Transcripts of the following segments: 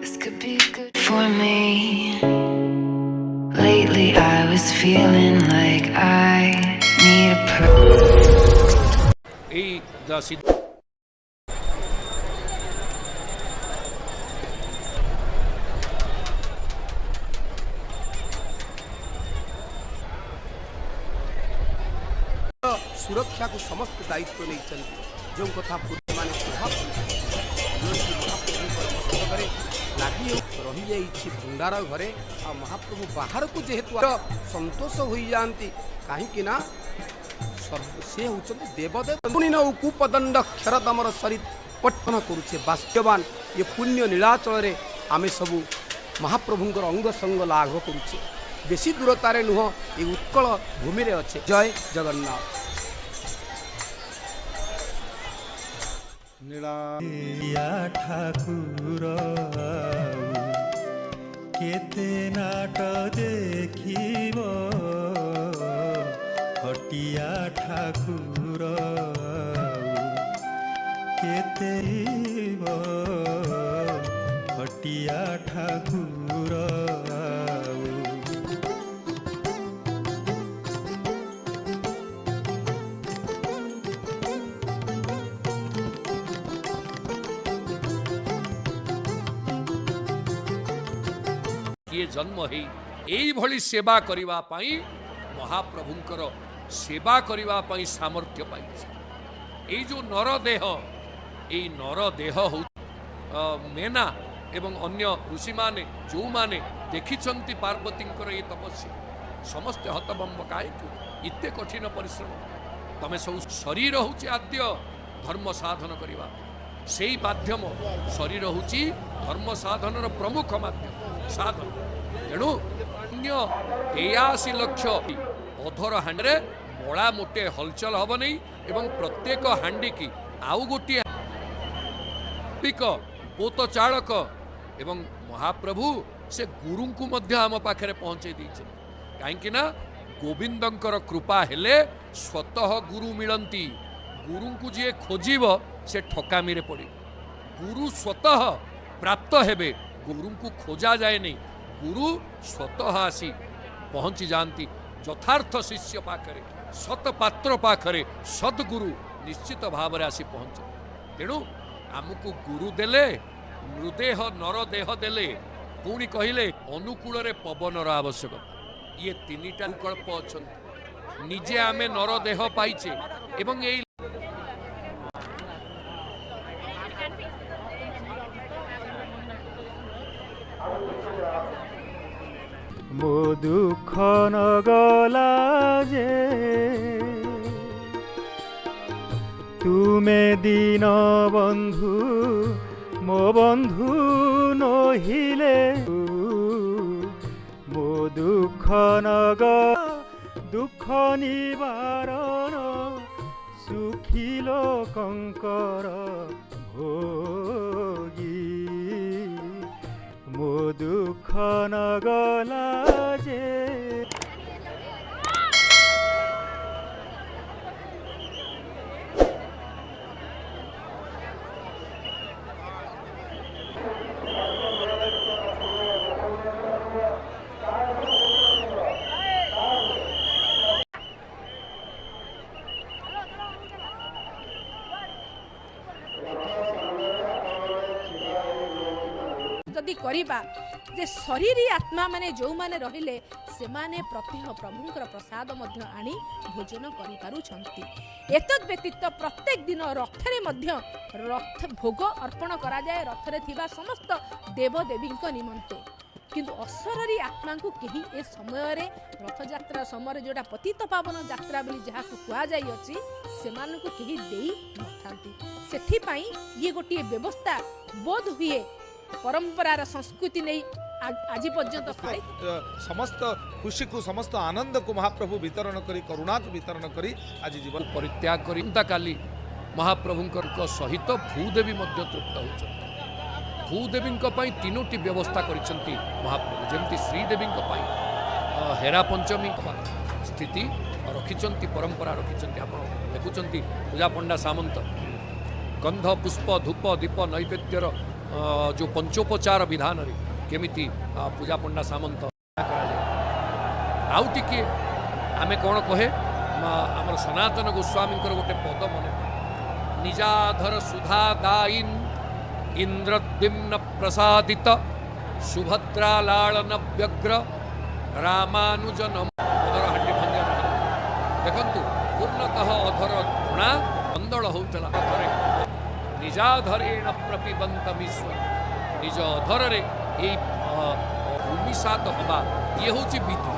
This could be good for me. Lately, I was feeling like I need a ଏଇ ସୁରକ୍ଷାକୁ ସମସ୍ତେ ଦାୟିତ୍ୱ ନେଇଛନ୍ତି। ଯେଉଁ କଥା ପୂର୍ବମାନେ ମହାପ୍ରଭୁଙ୍କର ମସ୍ତକରେ ଲାଗି ରହିଯାଇଛି ଭଣ୍ଡାର ଘରେ, ଆଉ ମହାପ୍ରଭୁ ବାହାରକୁ ଯେହେତୁ ସନ୍ତୋଷ ହୋଇଯାଆନ୍ତି, କାହିଁକି ନା ସେ ହେଉଛନ୍ତି ଦେବଦେବ। ପୁଣି ନଉ କୂପଦଣ୍ଡ କ୍ଷରଦମର ସରି ପଠନ କରୁଛେ ବାସ୍ୟବାନ। ଏ ପୁଣ୍ୟ ନୀଳାଚଳରେ ଆମେ ସବୁ ମହାପ୍ରଭୁଙ୍କର ଅଙ୍ଗ ସଙ୍ଗ ଲାଭ କରୁଛେ। ବେଶୀ ଦୂରତାରେ ନୁହଁ, ଏ ଉତ୍କଳ ଭୂମିରେ ଅଛେ। ଜୟ ଜଗନ୍ନାଥ। ନୀଳା ଠାକୁର, କେତେ ନାଟ ଦେଖିବ? ହଟିଆ ଠାକୁର, କେତେ ହଟିଆ ଠାକୁର। କିଏ ଜନ୍ମ ହେଇ ଏଇଭଳି ସେବା କରିବା ପାଇଁ, ମହାପ୍ରଭୁଙ୍କର ସେବା କରିବା ପାଇଁ ସାମର୍ଥ୍ୟ ପାଇଛି? ଏଇ ଯେଉଁ ନରଦେହ, ଏଇ ନରଦେହ ହଉ ମେନା ଏବଂ ଅନ୍ୟ ଋଷିମାନେ ଯେଉଁମାନେ ଦେଖିଛନ୍ତି ପାର୍ବତୀଙ୍କର ଏ ତପସ୍ୟା, ସମସ୍ତେ ହତବମ୍ବ। କାହିଁକି ଏତେ କଠିନ ପରିଶ୍ରମ? ତମେ ସବୁ ଶରୀର ହେଉଛି ଆଦ୍ୟ ଧର୍ମ ସାଧନ କରିବା ସେଇ ମାଧ୍ୟମ। ଶରୀର ହେଉଛି ଧର୍ମ ସାଧନର ପ୍ରମୁଖ ମାଧ୍ୟମ ସାଧନ। ତେଣୁ ଅନ୍ୟ 83 ଲକ୍ଷ ଅଧର ହାଣ୍ଡିରେ ମଳା ମୋଟେ ହଲଚଲ ହବନି ଏବଂ ପ୍ରତ୍ୟେକ ହାଣ୍ଡିକି ଆଉ ଗୋଟିଏ ପିକ ପୋତ ଚାଳକ ଏବଂ ମହାପ୍ରଭୁ ସେ ଗୁରୁଙ୍କୁ ମଧ୍ୟ ଆମ ପାଖରେ ପହଞ୍ଚେଇ ଦେଇଛନ୍ତି। କାହିଁକି ନା ଗୋବିନ୍ଦଙ୍କର କୃପା ହେଲେ ସ୍ୱତଃ ଗୁରୁ ମିଳନ୍ତି। ଗୁରୁଙ୍କୁ ଯିଏ ଖୋଜିବ ସେ ଠକାମିରେ ପଡ଼ିବ। ଗୁରୁ ସ୍ୱତଃ ପ୍ରାପ୍ତ ହେବେ। ଗୁରୁଙ୍କୁ ଖୋଜା ଯାଏନି, ଗୁରୁ ସ୍ୱତଃ ଆସି ପହଞ୍ଚି ଯାଆନ୍ତି ଯଥାର୍ଥ ଶିଷ୍ୟ ପାଖରେ, ସତ ପାତ୍ର ପାଖରେ। ସଦ୍ଗୁରୁ ନିଶ୍ଚିତ ଭାବରେ ଆସି ପହଞ୍ଚନ୍ତି। ତେଣୁ ଆମକୁ ଗୁରୁ ଦେଲେ, ନୃଦେହ ନର ଦେହ ଦେଲେ, ପୁଣି କହିଲେ ଅନୁକୂଳରେ ପବନର ଆବଶ୍ୟକତା। ଇଏ ତିନିଟା ବିକଳ୍ପ ଅଛନ୍ତି। ନିଜେ ଆମେ ନର ଦେହ ପାଇଛେ ଏବଂ ଏଇ ମୋ ଦୁଃଖ ନ ଗଲା ଯେ, ତୁମେ ଦୀନ ବନ୍ଧୁ ମୋ ବନ୍ଧୁ ନୋହିଲେ, ମୋ ଦୁଃଖ ନ ଦୁଃଖ ନିବାରଣ ସୁଖୀ ଲୋକଙ୍କର ଭୋଗୀ, ମୋ ଦୁଃଖ ନ ଗଲା ଯେ। ଯଦି କରିବା ଯେ ଶରୀରୀ ଆତ୍ମା ମାନେ ଯେଉଁମାନେ ରହିଲେ, ସେମାନେ ପ୍ରତ୍ୟହ ପ୍ରଭୁଙ୍କର ପ୍ରସାଦ ମଧ୍ୟ ଆଣି ଭୋଜନ କରିପାରୁଛନ୍ତି। ଏତଦ୍ ବ୍ୟତୀତ ପ୍ରତ୍ୟେକ ଦିନ ରଥରେ ମଧ୍ୟ ରଥ ଭୋଗ ଅର୍ପଣ କରାଯାଏ ରଥରେ ଥିବା ସମସ୍ତ ଦେବଦେବୀଙ୍କ ନିମନ୍ତେ। କିନ୍ତୁ ଅଶରୀରୀ ଆତ୍ମାଙ୍କୁ କେହି ଏ ସମୟରେ, ରଥଯାତ୍ରା ସମୟରେ, ଯେଉଁଟା ପତିତ ପାବନ ଯାତ୍ରା ବୋଲି ଯାହାକୁ କୁହାଯାଇଅଛି, ସେମାନଙ୍କୁ କେହି ଦେଇନଥାନ୍ତି। ସେଥିପାଇଁ ଇଏ ଗୋଟିଏ ବ୍ୟବସ୍ଥା ବୋଧ ହୁଏ ପରମ୍ପରାର ସଂସ୍କୃତି ନେଇ ଆଜି ପର୍ଯ୍ୟନ୍ତ ପାଳିତ। ସମସ୍ତ ଖୁସିକୁ, ସମସ୍ତ ଆନନ୍ଦକୁ ମହାପ୍ରଭୁ ବିତରଣ କରି, କରୁଣାକୁ ବିତରଣ କରି ଆଜି ଜୀବନ ପରିତ୍ୟାଗ କରି କାଲି ମହାପ୍ରଭୁଙ୍କ ସହିତ ଭୂଦେବୀ ମଧ୍ୟ ତୃପ୍ତ ହେଉଛନ୍ତି। ଭୂଦେବୀଙ୍କ ପାଇଁ ତିନୋଟି ବ୍ୟବସ୍ଥା କରିଛନ୍ତି ମହାପ୍ରଭୁ। ଯେମିତି ଶ୍ରୀଦେବୀଙ୍କ ପାଇଁ ହେରା ପଞ୍ଚମୀ ସ୍ଥିତି ରଖିଛନ୍ତି, ପରମ୍ପରା ରଖିଛନ୍ତି। ଆପଣ ଦେଖୁଛନ୍ତି ପୂଜାପଣ୍ଡା ସାମନ୍ତ ଗନ୍ଧ ପୁଷ୍ପ ଧୂପ ଦୀପ ନୈବେଦ୍ୟର ଯେଉଁ ପଞ୍ଚୋପଚାର ବିଧାନରେ କେମିତି ପୂଜାପଣ୍ଡା ସାମନ୍ତ କରାଯାଏ। ଆଉ ଟିକିଏ ଆମେ କ'ଣ କହେ, ଆମର ସନାତନ ଗୋସ୍ୱାମୀଙ୍କର ଗୋଟେ ପଦ ମନେ ପଡ଼େ, ନିଜାଧର ସୁଧା ଦାଇନ ଇନ୍ଦ୍ରଦ୍ୟୁମ୍ନ ପ୍ରସାଦିତ ସୁଭଦ୍ରା ଲାଳନ ବ୍ୟଗ୍ର ରାମାନୁଜନ ଅଧର ହାଣ୍ଡି ଭଞ୍ଜନ। ଦେଖନ୍ତୁ, ପୂର୍ଣ୍ଣତଃ ଅଧର ଘୃଣା କନ୍ଦଳ ହେଉଥିଲା ଅଧରେ। ନିଜାଧରେଣ ପ୍ରପିବନ୍ତମୀଶ୍ୱର, ନିଜ ଅଧରରେ ଏଇ ଭୂମିସାତ ହେବା ଇଏ ହେଉଛି ବିଧି।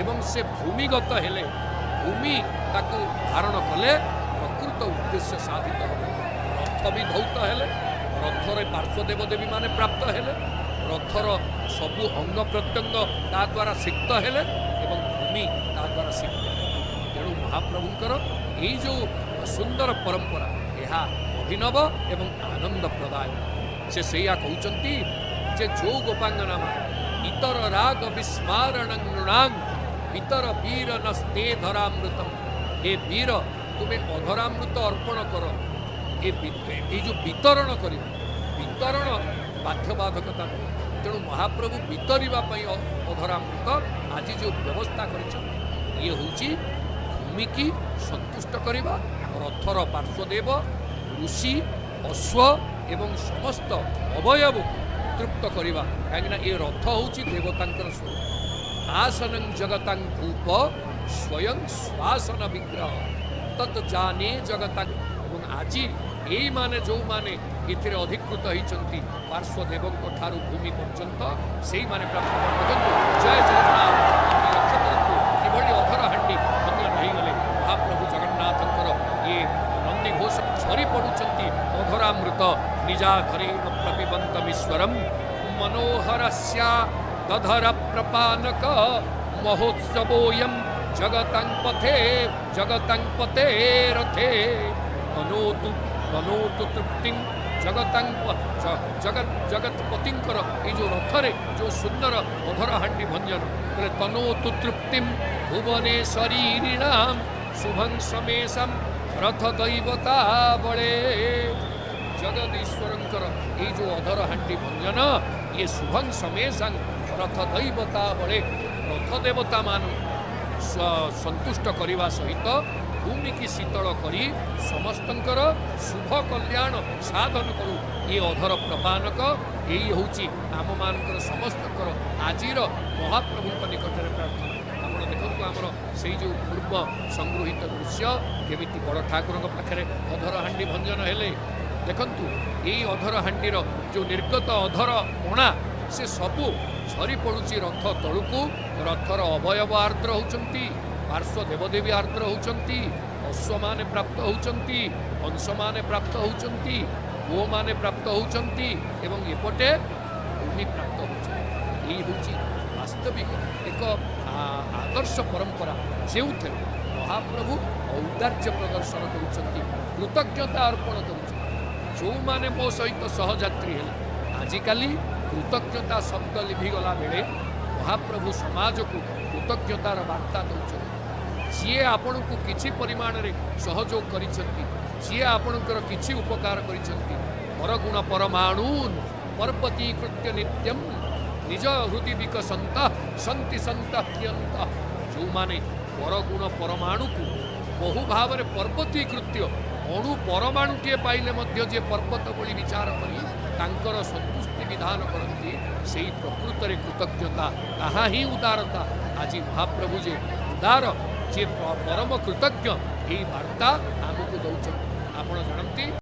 ଏବଂ ସେ ଭୂମିଗତ ହେଲେ, ଭୂମି ତାକୁ ଧାରଣ କଲେ ପ୍ରକୃତ ଉଦ୍ଦେଶ୍ୟ ସାଧିତ ହେବ। ରଥ ବି ଧୌତ ହେଲେ, ରଥରେ ପାର୍ଶ୍ୱ ଦେବଦେବୀମାନେ ପ୍ରାପ୍ତ ହେଲେ, ରଥର ସବୁ ଅଙ୍ଗ ପ୍ରତ୍ୟଙ୍ଗ ତା ଦ୍ୱାରା ସିକ୍ତ ହେଲେ ଏବଂ ଭୂମି ତା ଦ୍ୱାରା ସିକ୍ତ ହେଲେ। ତେଣୁ ମହାପ୍ରଭୁଙ୍କର ଏଇ ଯେଉଁ ସୁନ୍ଦର ପରମ୍ପରା, ଏହା ଅଭିନବ ଏବଂ ଆନନ୍ଦ ପ୍ରଦାୟକ। ସେ ସେଇଆ କହୁଛନ୍ତି ଯେ ଯୋଉ ଗୋପାଙ୍ଗନା ଇତର ରାଗ ବିସ୍ମାରଣ ନୃଣାଂ ଇତର ବୀର ନସ୍ତେ ଧରାମୃତମ। ହେ ବୀର, ତୁମେ ଅଧରାମୃତ ଅର୍ପଣ କର। ଏଇ ଯେଉଁ ବିତରଣ କରିବା, ବିତରଣ ବାଧ୍ୟବାଧକତା ନୁହେଁ। ତେଣୁ ମହାପ୍ରଭୁ ବିତରିବା ପାଇଁ ଅଧରାମୃତ ଆଜି ଯେଉଁ ବ୍ୟବସ୍ଥା କରିଛନ୍ତି, ଇଏ ହେଉଛି ଭୂମିକି ସନ୍ତୁଷ୍ଟ କରିବା, ରଥର ପାର୍ଶ୍ୱଦେବ, ଋଷି, ଅଶ୍ୱ ଏବଂ ସମସ୍ତ ଅବୟବକୁ ତୃପ୍ତ କରିବା। କାହିଁକିନା ଏ ରଥ ହେଉଛି ଦେବତାଙ୍କର ସ୍ୱରୂପ। ଆସନଂ ଜଗତାଂ ଭୂପ ସ୍ୱୟଂ ଶ୍ୱାସନ ବିଗ୍ରହ ତତ୍ ଜାନେ ଜଗତା। ଏବଂ ଆଜି ଏଇମାନେ ଯେଉଁମାନେ ଏଥିରେ ଅଧିକୃତ ହେଇଛନ୍ତି, ପାର୍ଶ୍ୱଦେବଙ୍କ ଠାରୁ ଭୂମି ପର୍ଯ୍ୟନ୍ତ ସେଇମାନେ ପ୍ରାପ୍ତ କରନ୍ତୁ। ଜୟ ଜଗନ୍ନାଥ। ଆପଣ ଲକ୍ଷ୍ୟ କରନ୍ତୁ କିଭଳି ଅଧର ହାଣ୍ଡି ଭଞ୍ଜନ ହେଇଗଲେ। ମହାପ୍ରଭୁ ଜଗନ୍ନାଥଙ୍କର ଇଏ ନନ୍ଦିଘୋଷ ଝରି ପଡ଼ୁଛନ୍ତି ଅଧରାମୃତ। ନିଜାଧରେଣ ପ୍ରପିବନ୍ତମୀଶ୍ୱରମ୍ ମନୋହରସ୍ୟା ଦଧର ପ୍ରପାନକ ମହୋତ୍ସବୋୟಂ ଜଗତଂ ପଥେ ଜଗତଂ ପତେ ରଥେ ତନୋତୁ ତନୋତୁ ତୃପ୍ତିଂ ଜଗତଂ ଜଗତ ଜଗତପତିଙ୍କର ଏଇ ଯେଉଁ ରଥରେ ଯେଉଁ ସୁନ୍ଦର ଅଧର ହାଣ୍ଡି ଭଞ୍ଜନ ବୋଲେ ତନୋତୁ ତୃପ୍ତିಂ ଭୁବନେ ଶରୀରିଣାମ ଶୁଭଂ ସମେଶಂ ରଥ ଦୈବତା ବଳେ। ଜଗଦୀଶ୍ୱରଙ୍କର ଏଇ ଯେଉଁ ଅଧର ହାଣ୍ଡି ଭଞ୍ଜନ, ଇଏ ଶୁଭଂ ସମେଶଂ ରଥ ଦୈବତା ବଳେ, ରଥ ଦେବତାମାନଙ୍କୁ ସନ୍ତୁଷ୍ଟ କରିବା ସହିତ ଭୂମିକି ଶୀତଳ କରି ସମସ୍ତଙ୍କର ଶୁଭ କଲ୍ୟାଣ ସାଧନ କରୁ ଏ ଅଧର ପ୍ରପାନକ। ଏଇ ହେଉଛି ଆମମାନଙ୍କର ସମସ୍ତଙ୍କର ଆଜିର ମହାପ୍ରଭୁଙ୍କ ନିକଟରେ ପ୍ରାର୍ଥନା। ଆପଣ ଦେଖନ୍ତୁ ଆମର ସେଇ ଯେଉଁ ପୂର୍ବ ସଂଗୃହୀତ ଦୃଶ୍ୟ, କେମିତି ବଡ଼ ଠାକୁରଙ୍କ ପାଖରେ ଅଧର ହାଣ୍ଡି ଭଞ୍ଜନ ହେଲେ। ଦେଖନ୍ତୁ, ଏଇ ଅଧର ହାଣ୍ଡିର ଯେଉଁ ନିର୍ଗତ ଅଧର ପଣା, ସେ ସବୁ ଝରି ପଡ଼ୁଛି ରଥ ତଳକୁ। ରଥର ଅବୟବ ଆର୍ଦ୍ର ହେଉଛନ୍ତି, ପାର୍ଶ୍ୱ ଦେବଦେବୀ ଆର୍ଦ୍ର ହେଉଛନ୍ତି, ଅଶ୍ୱମାନେ ପ୍ରାପ୍ତ ହେଉଛନ୍ତି, ହଂସମାନେ ପ୍ରାପ୍ତ ହେଉଛନ୍ତି, ପୁଅମାନେ ପ୍ରାପ୍ତ ହେଉଛନ୍ତି ଏବଂ ଏପଟେ ଭୂମି ପ୍ରାପ୍ତ ହେଉଛନ୍ତି। ଏଇ ହେଉଛି ବାସ୍ତବିକ ଏକ ଆଦର୍ଶ ପରମ୍ପରା, ଯେଉଁଥିରେ ମହାପ୍ରଭୁ ଔଦାର୍ଯ୍ୟ ପ୍ରଦର୍ଶନ କରୁଛନ୍ତି, କୃତଜ୍ଞତା ଅର୍ପଣ କରୁଛନ୍ତି। ଯେଉଁମାନେ ମୋ ସହିତ ସହଯାତ୍ରୀ ହେଲେ, ଆଜିକାଲି କୃତଜ୍ଞତା ଶବ୍ଦ ଲିଭିଗଲା ବେଳେ ମହାପ୍ରଭୁ ସମାଜକୁ କୃତଜ୍ଞତାର ବାର୍ତ୍ତା ଦେଉଛନ୍ତି। ଯିଏ ଆପଣଙ୍କୁ କିଛି ପରିମାଣରେ ସହଯୋଗ କରିଛନ୍ତି, ଯିଏ ଆପଣଙ୍କର କିଛି ଉପକାର କରିଛନ୍ତି, ପରଗୁଣ ପରମାଣୁନ୍ ପର୍ବତୀ କୃତ୍ୟ ନିତ୍ୟମ ନିଜ ହୃଦି ବିକସନ୍ତ ସନ୍ତି ସନ୍ତ କ୍ରିୟନ୍ତ। ଯେଉଁମାନେ ପରଗୁଣ ପରମାଣୁକୁ ବହୁ ଭାବରେ ପର୍ବତୀ କୃତ୍ୟ, ଅଣୁ ପରମାଣୁଟିଏ ପାଇଲେ ମଧ୍ୟ ଯିଏ ପର୍ବତ ଭଳି ବିଚାର କରି ତାଙ୍କର ସନ୍ତୁଷ୍ଟି ବିଧାନ କରନ୍ତି, ସେଇ ପ୍ରକୃତରେ କୃତଜ୍ଞତା, ତାହା ହିଁ ଉଦାରତା। ଆଜି ମହାପ୍ରଭୁ ଯେ ଉଦାର, ଯିଏ ପରମ କୃତଜ୍ଞ, ଏହି ବାର୍ତ୍ତା ଆମକୁ ଦେଉଛନ୍ତି। ଆପଣ ଜାଣନ୍ତି।